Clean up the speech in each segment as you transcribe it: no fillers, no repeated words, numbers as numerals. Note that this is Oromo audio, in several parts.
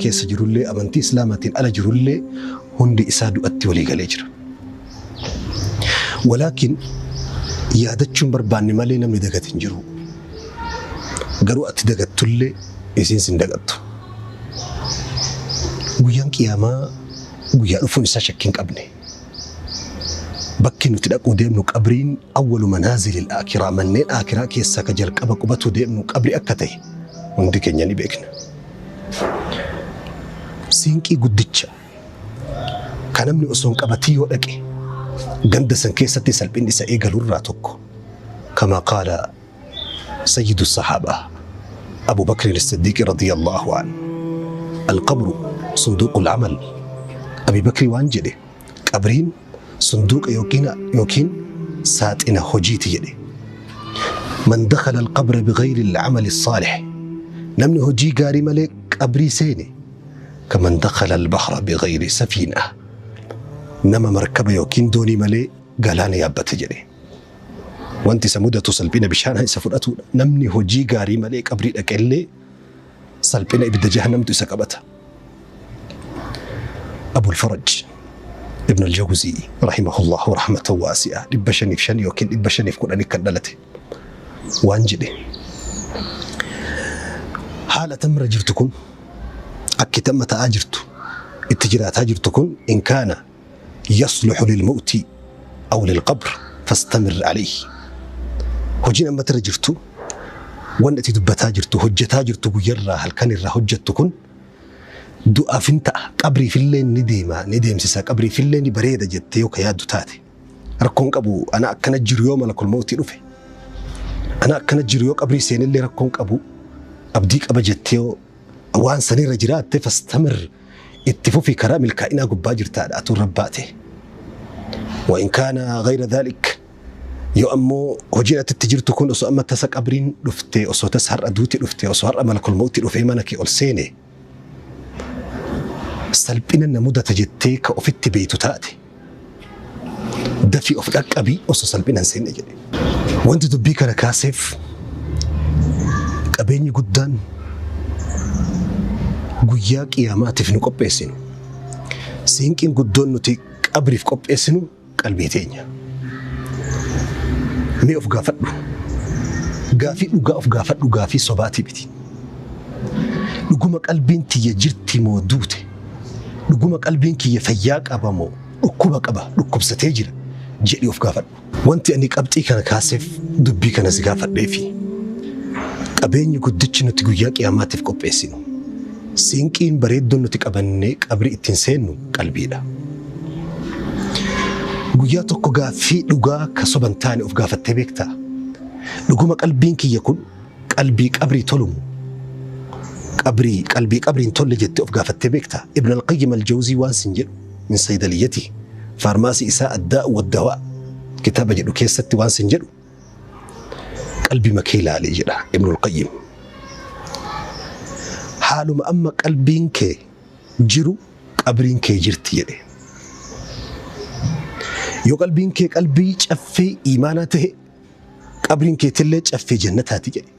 keessa jirullee amantii Islaamaatiin ala jirullee hundi isaa du'atti walii galee jira. Walaakin yaadachuun barbaanne malee namni dagate hin jiru. Garuu ati dagattullee isiin sin dagattu. Guyyaan qiyaamaa guyyaa dhufuun isaa shakkii hin qabne. Bakki nuti dhaquu deemnu qabriin awwalu manaazilil aakiraa manneen aakiraa keessaa ka jalqaba qubatuu deemnu qabri akka ta'e hundi keenya ni beekna. Siinqii guddicha ka namni osoo hin qabatin yoo dhaqe ganda san keessatti salphinni isa eegalu irraa tokko kamaa qaala sayyidu sahaabaa Abu Bakrin Siddiiqi radiyallahu an alqabru sunduuqul amal. Abi Bakri waan jedhe, qabriin sunduuqa yookiin saaxina hojiiti jedhe. Man dakhala alqabra bighayri al'amali saalih, namni hojii gaarii malee qabrii seene, kaman dakhala albahra bighayri safiina, nama markaba yookiin doonii malee galaana yaabbate jedhe. Wanti isa mudatu salphina bishaanaa isa fudhatudha. Namni hojii gaarii malee qabrii dhaqellee salphina ibidda jahannamtu isa qabata. Abul Faraj Ibn al-Jawzii rahimahullahu rahmatan waasi'a 505 yookiin 510 kan dhalate waan jedhe, haala tamra jirtu kun, akki tamma ta'aa jirtu itti jiraataa jirtu kun, in kaana yasluhu lilmawti aw lilqabr fastamir alayhi, hojiin ammatti irra jirtu, wanni ati dubbataa jirtu, hojjetaa jirtu, guyyarraa halkanirraa hojjettu kun du'aaf hin ta'a, qabriifillee ni deema, ni deemsisa, qabriifillee ni bareeda jettee yoo ka yaaddu taate, rakkoon qabu, ana akkana jiru yoo malakul mawtii dhufe, ana akkana jiru yoo qabrii seenillee rakkoon qabu, abdii qaba jettee yoo waan sanirra jiraatte, fastamir, itti fufi, karaa milkaa'inaa gubbaa jirtaadha atuun rabbaate. Wa in kaana ghayra dhalik, yoo ammoo hojiin ati itti jirtu kun osoo amma tasa qabriin dhufte, osoo tasa har'a duuti dhufte, osoo har'a malakul mawtii dhufee mana kee ol seene, salphina na mudata jettee ka ofitti beeytu taate, dafii of dhaqqabii osoo salphina hin seenne jedhe. Wanti dubbii kana kaaseef, qabeenyi guddaan guyyaa qiyaamaatiif nu qopheessinu, siinqiin guddoon nuti qabriif qopheessinu qalbii teenya. Mee of gaafadhu. Gaafii dhugaa of gaafadhu, gaafii sobaatii miti. Dhuguma qalbiin tiyya jirti moo duute? Dhuguma qalbiin kiyya fayyaa qaba moo dhukkuba qaba, dhukkubsatee jira jedhi of gaafadhu. Wanti ani qabxii kana kaaseef, dubbii kana si gaafadheefi, qabeenyi guddichi nuti guyyaa qiyaamaatiif qopheessinu, siinqiin bareedduun nuti qabannee qabrii ittiin seennu qalbiidha. Guyyaa tokko gaaffii dhugaa ka soban taane of gaafattee beektaa? Dhuguma qalbiin kiyya kun qalbii qabrii tolumu? Qabrii qalbii qabriin tolle jettee of gaafattee beektaa? Ibn al-Qayyim al-Jawzii waan sin jedhu, min saydaliyyati, faarmaasii isaa Addaa'u waddawaa kitaaba jedhu keessatti waan sin jedhu, qalbii makee ilaalee jedha Ibn al-Qayyim. Haaluma amma qalbiin kee jiru qabriin kee jirti jedhe. Yoo qalbiin kee qalbii caffee iimaanaa ta'e, qabriin keetillee caffee jannataati jedhe.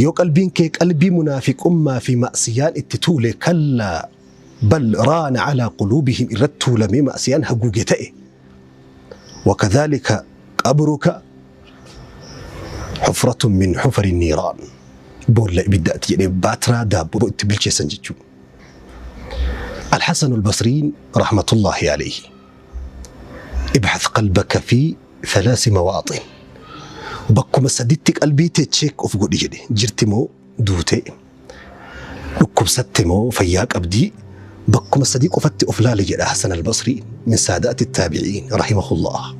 Yoo qalbiin kee qalbii munaafiqummaa fi ma'siyaan itti tuule, kallaa bal raana alaa quluubihim, irratti tuulamee ma'siyaan haguuge ta'e, wakadhaalika qabruka hufratun min hufari niiraan, boolla ibiddaati jedhee, baatiraa daabboo itti bilcheessan jechuudha. Alhasan al-Basriin rahmatullahi alayhi, ibhath qalbaka fi thalaasi mawaaxin, bakkuma saditti qalbii tee check of godhi jedhe, jirti moo duutee, dhukkubsatte moo fayyaa qabdii, bakkuma sadii qofatti of laali jedha Hasan al-Basrii min saadaati taabi'iin rahimahullah.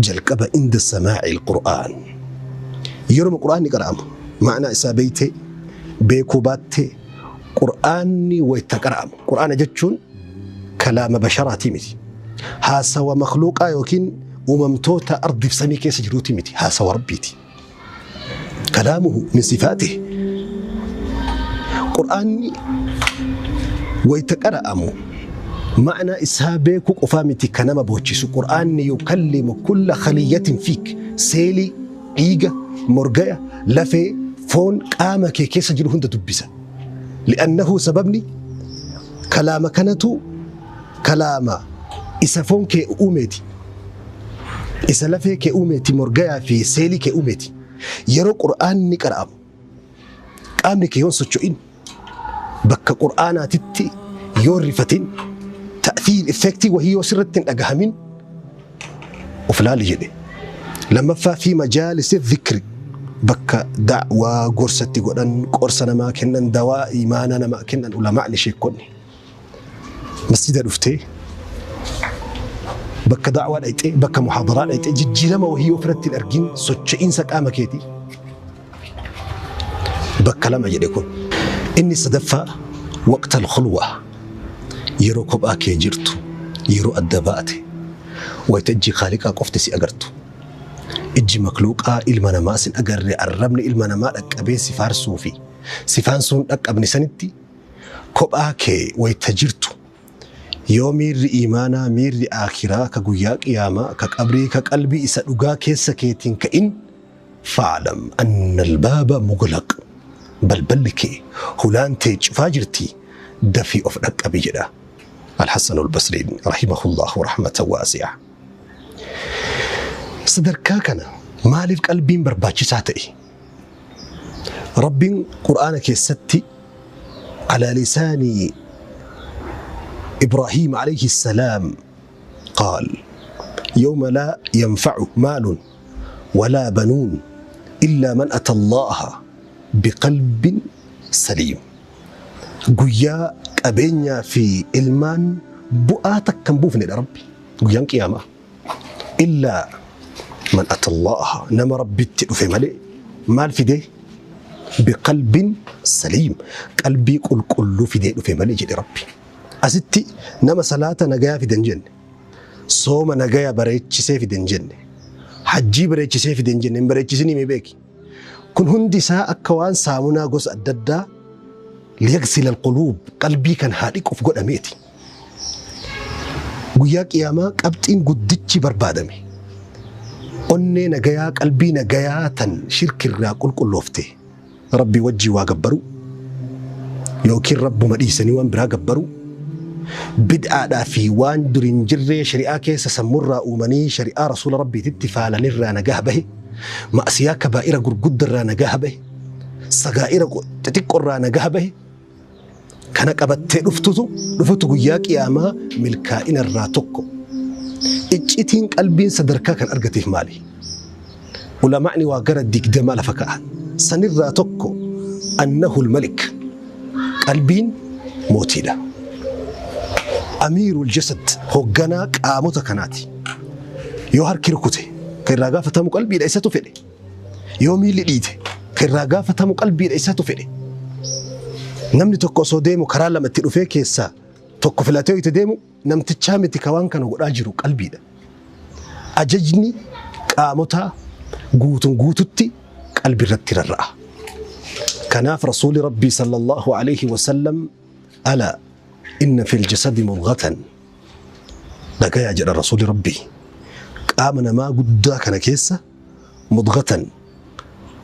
Jalqaba, inda samaa'i al-Qur'aan, yeroo Qur'aanni qara'amu, ma'anaa isaa beeytee beekuu baattee, Qur'aanni wayta qara'amu, Qur'aana jechuun kalaama basharaatii miti, haasawa makhluuqaa yookiin uumamtoota ardiif samii keessa jiruutii miti, haasawa Rabbiiti. Kalaamuhu min sifaatihi. Qur'aanni wayta qara'amu ma'anaa isaa beekuu qofaa miti ka nama boochisu. Qur'aanni yukallimu kulla khaliyatin fiik, seelii, dhiiga, morgaya, lafee, Foon qaama kee keessa jiru hunda dubbisa. Li'annahu sababni kalaama kanatu kalaama isa foon kee uumeeti. Isa lafee kee uumeeti, morgayaa fi seelii kee uumeeti. Yeroo Qur'aanni qara'amu qaamni kee yoon socho'in, bakka Qur'aanaatitti yoo rifatin, ta'thiir effektii wahii yoo sirratti hin dhagahamin, of laali jedhe. Lammaffaa, fi majaalisi dhikri, bakka da'waa gorsatti godhan, qorsa namaa kennan, dawaa imaanaa namaa kennan, ulamaa'ni, sheekonni. Masjida dhuftee, bakka da'waa dhayxee, bakka muhaadaraa dhayxee, jijjiirama wahii ofirratti hin argin, socho'iinsa qaama keetii, bakka lama jedhe kun. Inni sadaffaa, waqta al-khulwa, yeroo kophaa kee jirtu, yeroo adda baate, wayita ijji Khaaliqaa qofti si agartu. Ijji makluuqaa ilma namaa sin agarre, arrabni ilma namaa dhaqqabee si faarsuu fi si faansuun dhaqqabne sanitti kophaa kee wayita jirtu, yoo miirri imaanaa, miirri aakhiraa, ka guyyaa qiyaamaa, ka qabrii, ka qalbii isa dhugaa keessa keetiin ka'in, fa'lam anna albaaba muglaq, balballi kee, hulaan tee cufaa jirti, dafii of dhaqqabi jedha Alxasan Albasriin rahimahullahu rahmatan waasi'a. Sadarkaa kana maaliif qalbiin barbaachisaa ta'e? Rabbiin Qur'aana keessatti على لسان إبراهيم عليه السلام قال: يوم لا ينفع مال ولا بنون إلا من أتى الله بقلب سليم. Guyyaa qabeenyaa fi ilmaan bu'aa takka hin buufnedha Rabbi guyyaan qiyaamaa. إلا من أتى الله, nama Rabbitti dhufe malee. Maal fidee? بقلب سليم, qalbii qulqulluu fidee dhufe malee jedhe Rabbi. Asitti nama salaata nagayaa fide hin jenne, sooma nagaya bareechisee fide hin jenne, hajjii bareechisee fide hin jenne. Hin bareechisinii mee beeki. Kun hundi isaa akka waan saamunaa gosa adda addaa ليغسل القلوب, qalbii kan haa dhiquuf godhameeti. Guyyaa qiyaamaa qabxiin guddichi barbaadame onnee nagayaa, qalbii nagayaa tan shirkirraa qulqulloofte, Rabbii wajjii waa gabbaru yookiin Rabbuma dhiisanii waan biraa gabbaru, bid'aadhaa fi waan dur hin jirree shari'aa keessa sammurraa uumanii shari'aa rasuula Rabbiititti faalanirraa nagaa bahe, ma'asiyaa kabaa'ira gurguddarraa nagaa bahe, sagaa'ira xixiqqoorraa nagaa bahe, kana qabattee dhuftutu dhufutu guyyaa qiyaamaa milkaa'ina irraa tokko. Iccitiin qalbiin sadarkaa kan argateef maali? Ulamaa'ni waa gara 20 lafa ka'an. Sanirraa tokko, أنه الملك, qalbiin mootiidha. أمير الجسد, hoogganaa qaamota kanaati. Yoo harki rukute kan irraa gaafatamu qalbiidha, isatu fedhe. Yoo miilli dhiite kan irraa gaafatamu qalbiidha, isatu fedhe. Namni tokko osoo deemu karaa lama itti dhufee keessaa tokko filatee itti deemu, namtichaa miti ka waan kana godhaa jiru, qalbiidha. Ajajni qaamotaa guutuun guututti qalbii irratti rarra'a. Kanaaf rasuuli Rabbii صلى الله عليه وسلم: ألا إن في الجسد مضغة, dhagayaa jedha rasuuli Rabbii, qaama namaa guddaa kana keessa مضغة,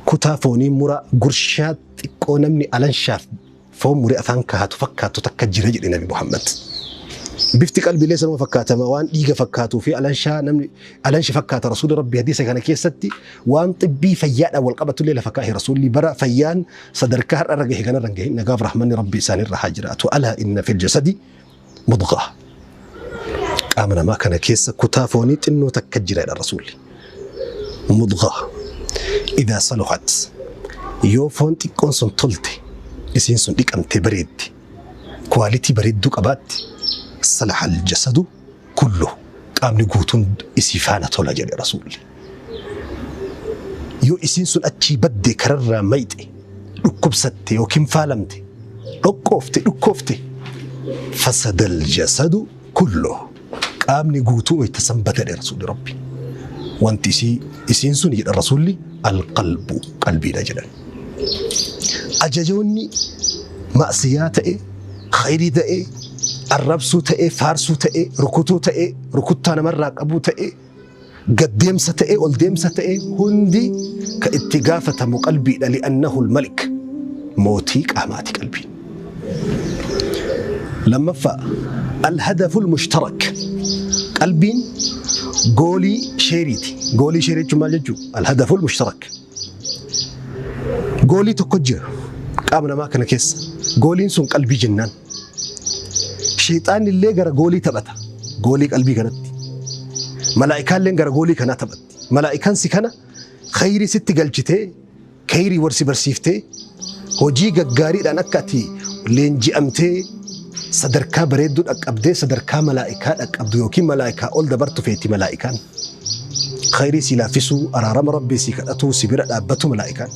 kutaa foonii mura gurshaa xiqqoo namni alanshaaf foon muree afaan kaahatu fakkaatu takka jira jedhe Nabi Muhammad. Bifti qalbiilee sanuma fakkaatama, waan dhiiga fakkaatuu fi alanshaa namni alanshi fakkaata. Rasuulli Rabbi hadiisa kana keessatti waan xibbii fayyaadhaan wal qabatullee lafa kaa'e. Rasuulli bara fayyaan sadarkaa har'a irra gahe kanarra hin gahin, nagaaf rahmanni Rabbi isaanirra haa jiraatu. ألا إن في الجسد مضغة, qaama namaa kana keessa kutaa foonii xinnoo takka jira jedha rasuulli. مضغة إذا صلحت, yoo foon xiqqoon sun tolte, isiin sun dhiqamte, bareeddi, quality bareedduu qabaatti, صلح الجسد كله, qaamni guutuun isii faana tola jedhe rasuulli. Yoo isiin sun achii badde, kararraa mayxe, dhukkubsatte yookiin faalamte, dhoqqoofte, dhukkoofte, فسد الجسد كله, qaamni guutuu wayita sanbata jedhe rasuulli Rabbi. Wanti isiin sun jedha rasuulli, القلب, qalbiidha jedhan. Ajajoonni ma'siyaa ta'e, khayrii ta'e, arrabsuu ta'e, faarsuu ta'e, rukutuu ta'e, rukuttaa namarraa qabuu ta'e, Gad deemsa ta'ee ol deemsa ta'ee hundi ka itti gaafatamu qalbiidha li'annahu al-malik. Mootii qaamaati qalbiin. Lammaffaa al-hadaful mushtarak. Qalbiin goolii sheeriiti. Goolii sheerii jechuun maal jechuu? Al-hadaful mushtarak. Goolii tokko jira qaama namaa kana keessa. Gooliin sun qalbii jennaan. Sheexaanni illee gara goolii taphata. Goolii qalbii kanatti. Malaa'ikaalleen gara goolii kanaa taphatti. Malaa'ikaan si kana khayrii sitti galchitee, khayrii war si barsiiftee, hojii gaggaariidhaan akka ati leenji'amtee sadarkaa bareedduu dhaqqabdee sadarkaa malaa'ikaa dhaqqabdu yookiin malaa'ikaa ol dabartu feeti malaa'ikaan. Khayrii si laaffisuu, araarama Rabbii si kadhatuu, si bira dhaabbatu malaa'ikaan.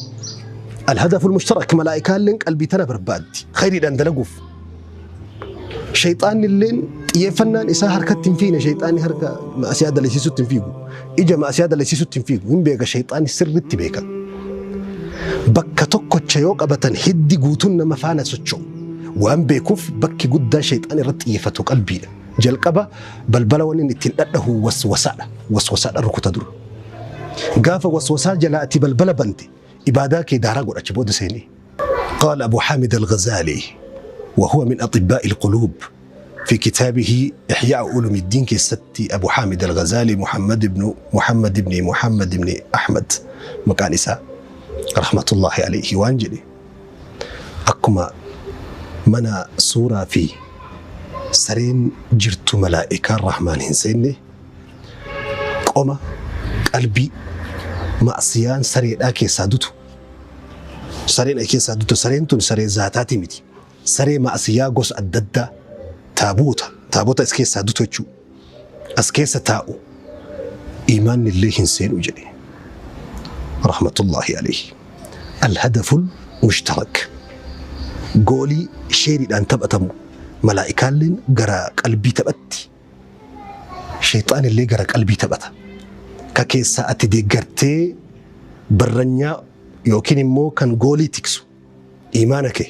Alhadaful mushtarak malaa'ikaalleen qalbii tana barbaaddi. Khayriidhaan dalaguuf. Shayxaanni illeen xiyyeeffannaan isaa harkatti hin fiine shayxaanni harka ma'asiyaa dalasiisutti hin fiigu. Ija ma'asiyaa dalasiisutti hin fiigu. Hin beeka shayxaanni sirritti beeka. Bakka tokkocha yoo qabatan hiddi guutuun nama faana socho'u. Waan beekuuf bakki guddaan shayxaan irratti xiyyeeffatu qalbiidha. Jalqaba balbala wanni inni ittiin dhadhahu waswasaadha. Waswasaadha rukuta dura. Gaafa waswasaa jalaa ati balbala bante ibaadaa kee daaraa godhacha booda seenee. قال أبو حامد الغزالي وهو من أطباء القلوب في كتابه إحياء علوم الدين كستي أبو حامد الغزالي محمد بن محمد بن محمد بن أحمد مكان إساء رحمة الله عليه وأنجلي أكما منا سورة في سرين جرت ملائكة الرحمن هنسيني قوم قلبي معصيان سرين أكي سادتو sareen ay keessaa duttu sareen tun saree zaataati miti. Saree ma'asiyaa gosa adda addaa taaboota taabota as keessaa dutu jechuudha. As keessa taa'u imaanni illee hin seenu jedhe. Rahmatullahi alayhi. Alhadaful mushtarak. Goolii sheeriidhaan taphatamu malaa'ikaalleen gara qalbii taphatti. Sheexaanillee gara qalbii taphata. Ka keessaa ati deeggartee barranyaa yookiin immoo kan goolii tiksu imaana kee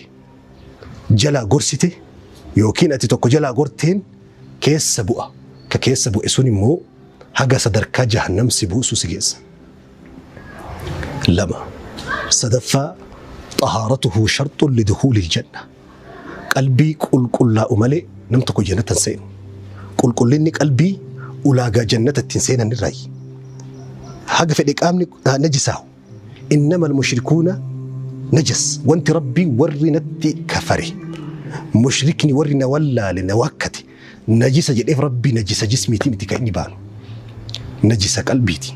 jalaa gorsite yookiin ati tokko jalaa gorteen keessa bu'a. Ka keessa bu'e sun immoo haga sadarkaa jahannam si buusu si geessa. Lama. Sadaffaa xahaaratuhu sharxun lidukuulil janna. Qalbii qulqullaa'u malee nam tokko jannata hin seenu. Qulqullinni qalbii ulaagaa jannata ittiin seenan irraayi. Haga fedhe qaamni najisaahu. Innama almushrikuuna najas. Wanti Rabbii warri natti kafare. Mushrikni warri na wallaale na waakkate. Najisa jedheef Rabbii najisa jismiiti miti kan inni baanu. Najisa qalbiiti.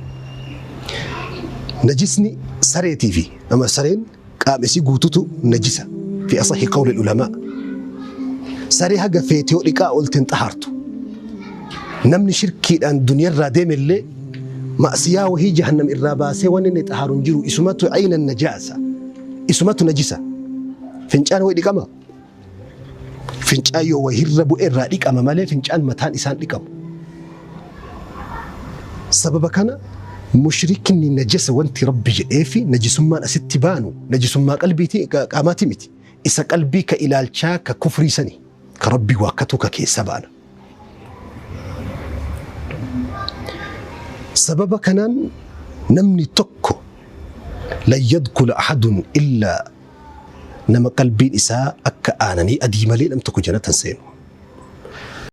Najisni sareetii fi ama sareen qaama isii guututu najisa. Fi asahi qawli ulamaa. Saree haga feete yoo dhiqaa oolte hin xahaartu. Namni shirkiidhaan duniyarraa deeme illee ma'siyaa wahii jahannam irraa baasee wanni inni xahaaru hin jiru. Isumatu ayna najaasa. Isumatu najisa. Fincaan wayi dhiqama. Fincaan yoo wahirra bu'e irraa dhiqama malee fincaan mataan isaan dhiqamu. Sababa kana mushrikni najasa wanti Rabbi jedheefi najisummaan asitti baanu najisummaa qalbiiti qaamaati miti. Isa qalbii ka ilaalchaa ka kufrii sani ka Rabbi waakkatu ka keessa baana. Sababa kanaan namni tokko lan yadkula ahadun illaa nama qalbiin isaa akka aananii adii malee nam tokko jannata hin seenu.